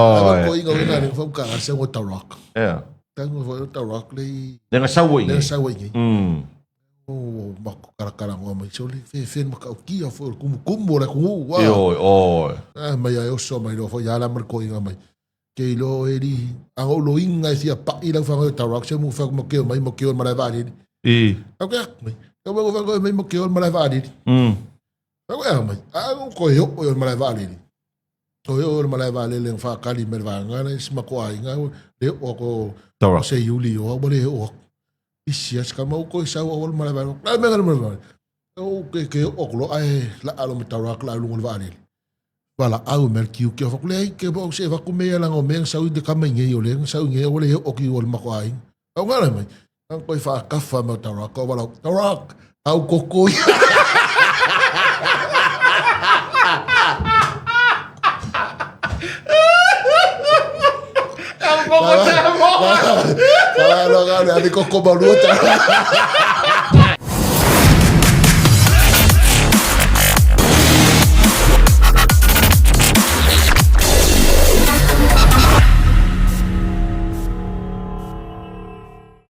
Oi. Ko inga wena le fau ka sa ngo tarak. Yeah. Ta ngo fo tarak le. Le nga sau i. Le sau i. O ma ko kara kara ngo mai so le fe fe ma ka ki a fo kumu kumu le kumu wa. Oi oi. Ah mai ai o so mai lo fo ya la mar ko inga mai. Ke ilo e li a ngo lo inga si a pa i la fa ngo tarak se mu fa mo ke mai mo ke ma la va li. I. Ka ke mai. Ka mo fa ngo mai mo ke ma la va li. Ka ko mai. A ko yo o ma la va li. Toe o le malae vaalele na whaakali me le vaega na isi mako aiga le o ko Tara. se iuli o ua le o isi as ka mau ko sau o le malae vaalele. La me le malae vaalele. O ke ke o ko ai la alo me tara la lunga le vaalele. Wala au me kiu ke fa le ke bo se va ku me la ngo me sau de kama nge o le sau nge o le o ki o le mako ai. Au ngala mai. Ang koe whaakafa me o tara ko wala tara au koko ia. Au koko te mo. Wala ngale ane koko malua tara.